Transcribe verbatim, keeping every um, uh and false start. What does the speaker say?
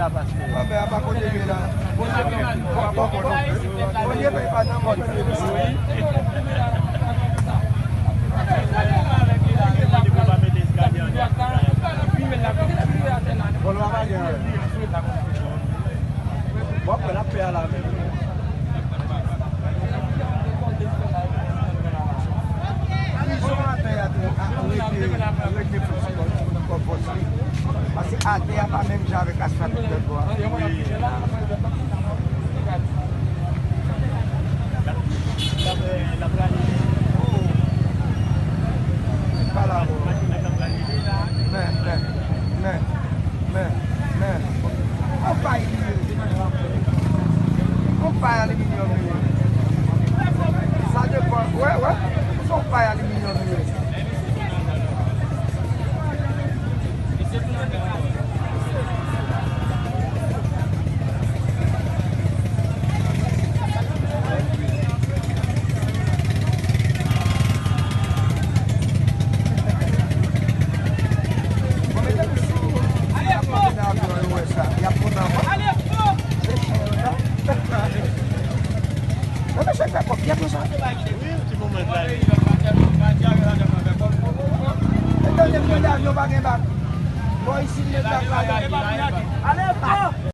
Anben, apa kote ye la? Bon, bon, bon, bon, bon, bon, ye bay pa nan mòn. Bon, nou pa gen anyen. Bon, apre l ap fè a la menm. Prizon atè a tou, a, rete, rete fòs, fòs, fòs li. Paske atè a pa menm jan avèk asfalt lòt bò a. Pa la, bro. Men, men, men, men, men. Konpay li ye. Konpay aliminyòm li ye. Sa depann. Wè, wè. Konpay aliminyòm li ye. Mwen mesye fè kòb byen konsa. Wi, ti moman sa. E tande mwen avyon pa gen bak. Bò isit mwen bak la. Ale,